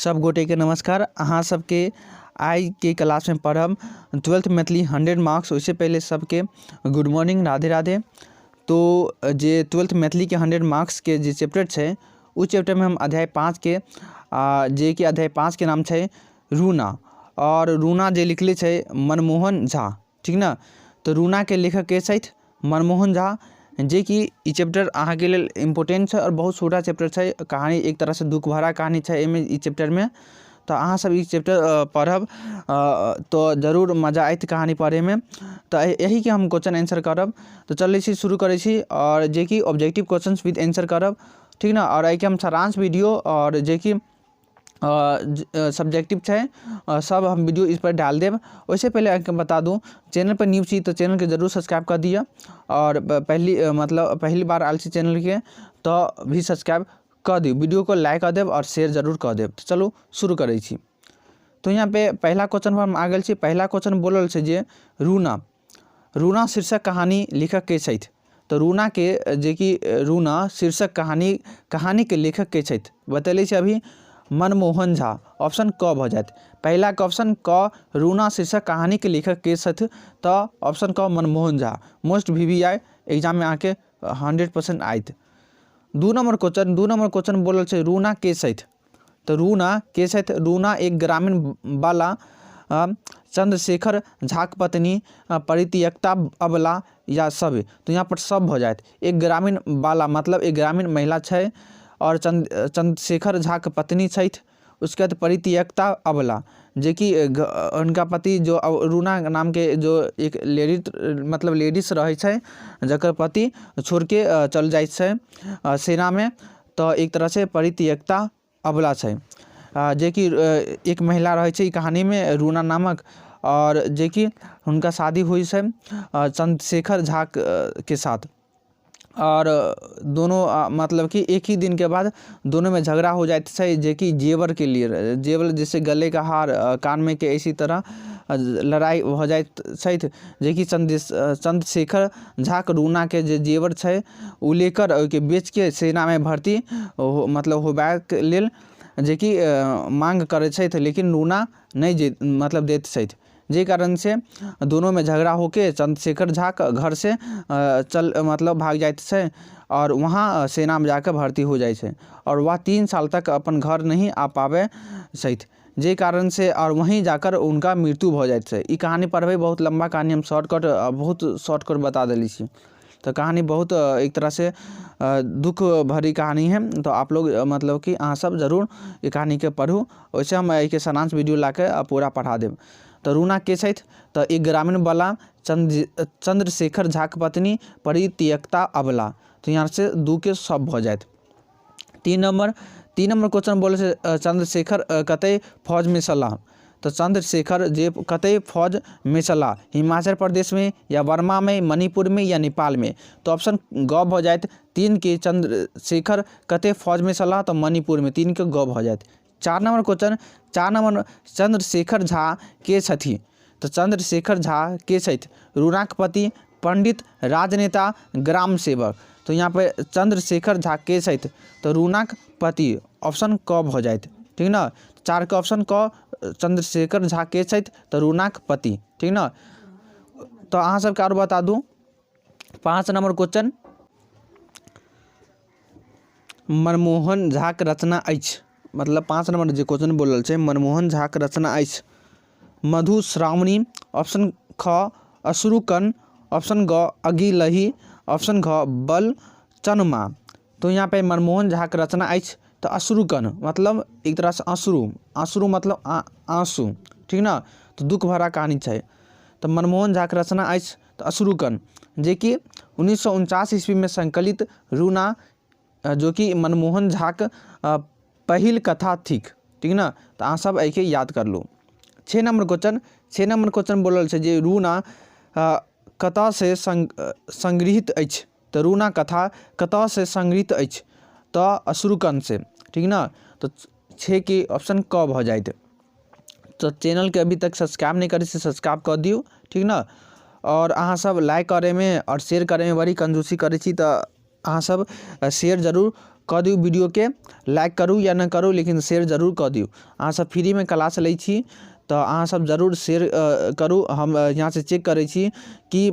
सब गोटेके नमस्कार। अहाँ सबके आइके क्लासमे पढ़ब ट्वेल्थ मैथिली 100 मार्क्स। ओहिसँ पहिले सबके गुड मॉर्निंग, राधे राधे। तो जे ट्वेल्थ मैथिलीके 100 मार्क्सके जे चैप्टर छै, ओ चैप्टरमे हम अध्याय 5के, जेकि अध्याय 5के नाम छै रूना, आओर रूना जे लिखले छै मनमोहन झा, ठीक ने? तऽ रूनाके लेखक के छथि? मनमोहन झा। जेकि ई चैप्टर अहाँके लेल इम्पोर्टेंट छै आओर बहुत छोटा चैप्टर छै। कहानी एक तरहसँ दुःख भरा कहानी छै एहिमे, ई चैप्टरमे। तऽ अहाँसभ ई चैप्टर पढ़ब तऽ जरूर मजा आयत कहानी पढ़ैमे। तऽ एहिके हम क्वेश्चन आंसर करब। तऽ चलै छी, शुरू करै छी, आओर जेकि ऑब्जेक्टिव क्वेश्चन विद आंसर करब, ठीक ने? आओर एहिके हम सारांश वीडियो आओर जेकि सब्जेक्टिव छै, सब हम वीडियो इस पर डाल देब। ओहिसँ पहिले अहाँके बता दूँ, चैनल पर न्यू छी तऽ चैनलके जरूर सब्सक्राइब कऽ दिअ, आओर पहली, मतलब पहिल बार आयल छी चैनलके तऽ भी सब्सक्राइब कऽ दियौ, वीडियोके लाइक कऽ देब आओर शेयर जरूर कऽ देब। तऽ चलू शुरू करै छी। तऽ यहाँ पे पहिला क्वेश्चन पर हम आ गेल छी। पहिला क्वेश्चन बोलल छै जे रूना, रूना शीर्षक कहानी लेखक के छथि? तऽ रूनाके, जेकि रूना शीर्षक कहानी, कहानीके लेखक के छथि? बतेले छै अभी मनमोहन झा। ऑप्शन क भऽ जायत। पहिलाके ऑप्शन क, रूना शीर्षक कहानीके लेखक के छथि? तऽ ऑप्शन क Manmohan Jha. Most V V I एग्जाममे अहाँके 100% आयत। 2 नंबर क्वेश्चन, 2 नंबर क्वेश्चन बोलल छै रूना के छथि? तऽ रूना के छथि? रूना एक ग्रामीण बाला, चंद्रशेखर झाक पत्नी, परित्यक्ता अबला या सब। तऽ यहाँ पर सब भऽ जायत। एक ग्रामीण बाला मतलब एक ग्रामीण महिला छै आओर चंद्रशेखर झाक पत्नी छथि। उसके बाद परित्यक्ता अबला, जेकि हुनका पति जो रूना नामके जो एक लेडीज, मतलब लेडीज रहै छै, जकर पति छोड़िके चल जाइ छै सेनामे, तऽ एक तरहसँ परित्यक्ता अबला छै, जेकि एक महिला रहै छै ई कहानीमे रूना नामक, आओर जेकि हुनका शादी होइ छै चंद्रशेखर झाके साथ, आओर दोनो मतलब कि एक ही दिनके बाद दोनोमे झगड़ा हो जाइत छै, जेकि जेवरके लिए, जेवर जैसे गले का हार, कानमे के, इसी तरह लड़ाइ भऽ जाइत छथि, जेकि चंद्रशेखर झाके रूनाके जे जेवर छै ओ लेकर ओहिके बेचके सेनामे भर्ती मतलब होबाक लेल जेकि माँग करै छथि, लेकिन रूना नहि जे मतलब दैत छथि, जाहि कारणसँ दुनूमे झगड़ा होके चंद्रशेखर झाके घरसँ चल मतलब भाग जाइत छै आओर वहाँ सेनामे जाकऽ भर्ती हो जाइ छै, आओर वह 3 साल तक अपन घर नहि आ पाबै छथि, जाहि कारणसँ आओर वहीँ जाकर हुनका मृत्यु भऽ जाइत छै। ई कहानी पढ़बै, बहुत लम्बा कहानी, हम शॉर्टकट, बहुत शॉर्टकट बता देले छी। तऽ कहानी बहुत एक तरहसँ दुःख भरी कहानी है। तऽ आप लोग, मतलब कि अहाँ सब जरूर ई कहानीके पढ़ू। ओहिसँ हम एहिके सारांश वीडियो ला कऽ पूरा पढ़ा देब। तऽ रूना के छथि? तऽ एक ग्रामीण बला, चंद्रशेखर झाक पत्नी, परित्यक्ता अबला। तऽ यहाँ से दू के सब भऽ जायत। 3 नंबर, 3 नंबर क्वेश्चन बोलै छै चंद्रशेखर कतय फौजमे छलाह? तऽ चंद्रशेखर जे कतय फौजमे छलाह? हिमाचल प्रदेशमे या बर्मामे, मणिपुरमे या नेपालमे? तऽ ऑप्शन ग भऽ जायत तीनके। चंद्रशेखर कतय फौजमे छलाह? तऽ मणिपुरमे। तीनके ग भऽ जायत। 4 number question, 4 number, Chandrashekhar Jha के छथि? तऽ चंद्रशेखर झा के छथि? रूनाक पति, पंडित, राजनेता, ग्राम सेवक। तऽ यहाँ पे चंद्रशेखर झा के छथि? तऽ रूनाक पति। ऑप्शन क भऽ जायत, ठीक ने? चारिके ऑप्शन क। चंद्रशेखर झा के छथि? तऽ रूनाक पति, ठीक ने? तऽ अहाँ सबके आरो बता दू, 5 नंबर क्वेश्चन, मनमोहन झाक रचना अछि, मतलब 5 नंबर जे क्वेश्चन बोलल छै, मनमोहन झाक रचना अछि मधुश्रावणी, ऑप्शन ख अश्रुकण, ऑप्शन ग अगिलही, ऑप्शन घ बल चनमा। तो यहाँ पे मनमोहन झाक रचना अछि तऽ अश्रुकण, मतलब एक तरहसँ अश्रु, अश्रु मतलब आंसू, ठीक ने? तऽ दुःख भरा कहानी छै। तऽ मनमोहन झाक रचना अछि तऽ अश्रुकण, जेकि 1949 ईस्वीमे संकलित रूना, जो कि मनमोहन झाक पहिल कथा थिक, ठीक ने? तऽ अहाँ सब एहिके याद कर लू। 6 नंबर क्वेश्चन, 6 नंबर क्वेश्चन बोलल छै जे रूना कतऽसँ संगृहीत अछि? तऽ रूना कथा कतऽसँ संगृहीत अछि? तऽ अश्रुकणसँ, ठीक ने? तऽ छओके ऑप्शन क भऽ जायत। तऽ चैनलके अभी तक सब्सक्राइब नहि करै छी, सब्सक्राइब कऽ दियौ, ठीक ने? आओर अहाँ सब लाइक करैमे आओर शेयर करैमे बड़ी कंजूसी करै छी, तऽ अहाँ सब शेयर जरूर कऽ दियौ वीडियोके, लाइक करू या नहि करू, लेकिन शेयर जरूर कऽ दियौ। अहाँसभ फ्रीमे क्लास लै छी तऽ अहाँसभ जरूर शेयर करू। हम यहाँसँ चेक करै छी कि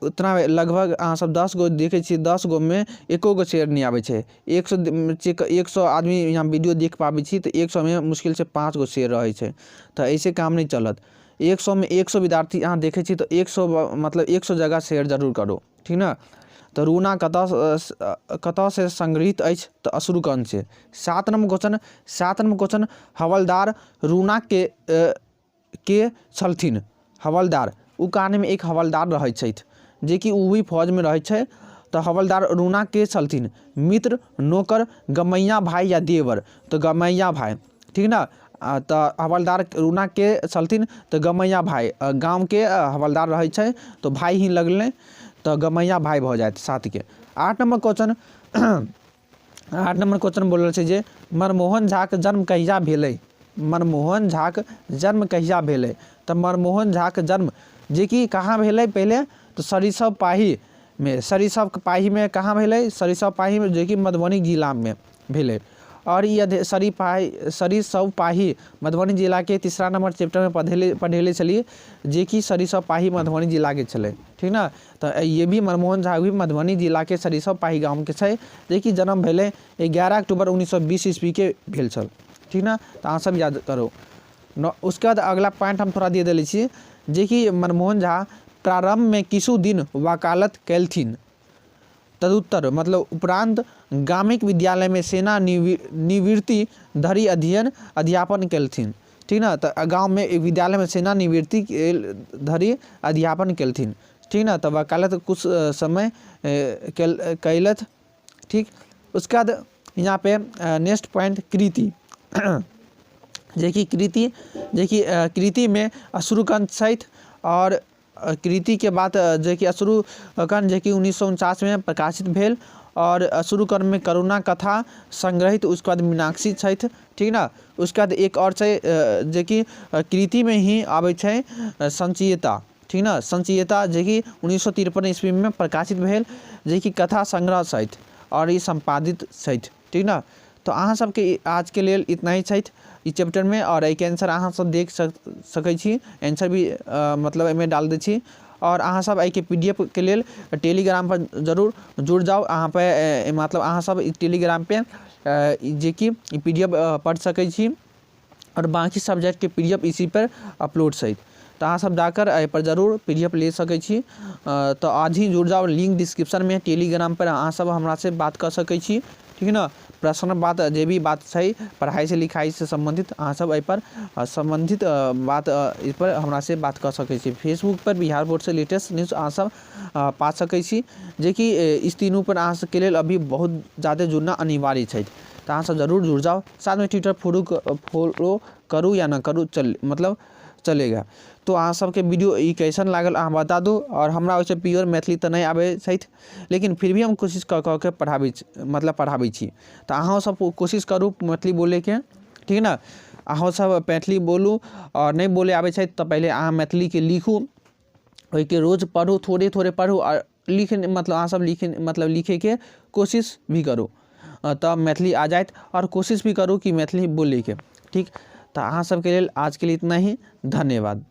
उतना लगभग अहाँसभ 10 गो देखै छियै, 10 गोमे एको गो शेयर नहि आबै छै। 100 चेक, 100 आदमी यहाँ वीडियो देख पाबै छी तऽ 100मे मुश्किलसँ 5 गो शेयर रहै छै। तऽ एहिसँ काम नहि चलत। 100मे 100 विद्यार्थी अहाँ देखै छी तऽ 100, मतलब 100 जगह शेयर जरूर करू, ठीक ने? तऽ रूना कतऽ कतऽसँ संग्रहित अछि? तऽ अश्रुकणसँ। 7 नम्बर क्वेश्चन, 7 नम्बर क्वेश्चन, हवलदार रूनाके के छलथिन? हवलदार, ओ कहानीमे एक हवलदार रहै छथि, जेकि ओ भी फौजमे रहै छै। तऽ हवलदार रूना के छलथिन? मित्र, नौकर, गमैया भाई या देवर? तऽ गमैया भाई, ठीक ने? तऽ हवलदार रूना के छलथिन? तऽ गमैया भाई। गामके हवलदार रहै छै तऽ भाई ही लगलै, तऽ गमैया भाई भऽ जायत सातके। 8 नम्बर क्वेश्चन, 8 नम्बर क्वेश्चन बोलल छै जे मनमोहन झाके जन्म कहिया भेलै? मनमोहन झाके जन्म कहिया भेलै? तऽ मनमोहन झाके जन्म जेकि कहाँ भेलै पहिले? तऽ सरिसब पाहीमे। सरिसब पाहीमे कहाँ भेलै? सरिसब पाहीमे, जेकि मधुबनी जिलामे भेलै। आओर ई अधे सरिपाही, सरिसब पाही, मधुबनी जिलाके तीसरा नम्बर चैप्टरमे पढ़ेले छलियै, जेकि सरिसब पाही मधुबनी जिलाके छलै, ठीक ने? तऽ ये भी मनमोहन झा भी मधुबनी जिलाके सरिसब पाही गामके छै, जेकि जन्म भेलै 11 अक्टूबर 1920 ईस्वीके भेल छल, ठीक ने? तऽ अहाँ सब याद करू न। उसके बाद अगला पॉइंट हम थोड़ा दे देले छी, जेकि मनमोहन झा प्रारंभमे किछु दिन वकालत केलथिन, तदुत्तर, मतलब उपरांत, गामिक विद्यालयमे सेना निवृत्ति धरि अध्ययन अध्यापन केलथिन, ठीक ने? तऽ गाँवमे विद्यालयमे सेना निवृत्ति धरि अध्यापन केलथिन, ठीक ने? तऽ वकालत कुछ समय कयलथि, ठीक। उसके बाद यहाँ पे नेक्स्ट पॉइंट कृति, जेकि कृति, जेकि कृतिमे अश्रुकण छथि। आओर कृतिके बात जेकि अश्रुकण, जेकि 1949मे प्रकाशित भेल आओर अश्रुकणमे करुणा कथा संग्रहित। उसके बाद मीनाक्षी छथि, ठीक ने? उसके बाद एक आओर छै, जेकि कृतिमे ही आबै छै, संचयिता, ठीक ने? संचयिता, जेकि 1953 ईस्वीमे प्रकाशित भेल, जेकि कथा संग्रह छथि आओर ई सम्पादित छथि, ठीक ने? तऽ अहाँ सबके आजके लेल इतना ही छथि ई चैप्टरमे। आओर एहिके आंसर अहाँ सब देख सकै छी, आंसर भी मतलब एहिमे डाल दै छी। आओर अहाँ सब एहिके पीडीएफ के लेल टेलीग्राम पर जरूर जुड़ जाउ। अहाँ पे मतलब अहाँ सब टेलीग्राम पे जेकि पीडीएफ पढ़ सकै छी आओर बाँकी सब्जेक्टके पीडीएफ इसी पर अपलोड छै। तऽ अहाँ सब जाकर एहिपर जरूर पीडीएफ ले सकै छी। तऽ आज ही जुड़ जाउ, लिंक डिस्क्रिप्शनमे। टेलीग्राम पर अहाँ सब हमरासँ बात कऽ सकै छी, ठीक ने? प्रश्न बात, जे भी बात छै पढ़ाइसँ लिखाइसँ सम्बन्धित, अहाँ सब एहिपर सम्बन्धित बात एहिपर हमरासँ बात कऽ सकै छी। फेसबुक पर बिहार बोर्डसँ लेटेस्ट न्यूज अहाँ सब पा सकै छी, जेकि इस तीनू पर अहाँ सबके लेल अभी बहुत जादे जुड़ना अनिवार्य छै। तऽ अहाँ सब जरूर जुड़ जाउ। साथमे ट्विटर फोड़ू फॉलो करू या नहि करू, चल मतलब चलेगा। तो अहाँ सबके वीडियो ई कैसन लागल, अहाँ बता दू। आओर हमरा ओहिसँ प्योर मैथिली तऽ नहि आबै छथि, लेकिन फिर भी हम कोशिश कऽ कऽ के पढ़ाबै छी, मतलब पढ़ाबै छी। तऽ अहूँ सब कोशिश करू मैथिली बोलैके, ठीक ने? अहूँ सब मैथिली बोलू। आओर नहि बोलै आबै छै तऽ पहिले अहाँ मैथिलीके लिखू, ओहिके रोज पढ़ू, थोड़े थोड़े पढ़ू आओर लिख, मतलब अहाँ सब लिख, मतलब लिखैके कोशिश भी करू, तब मैथिली आ जायत। आओर कोशिश भी करू कि मैथिली बोलैके, ठीक? तऽ अहाँ सबके लेल आजके लिए इतना ही। धन्यवाद।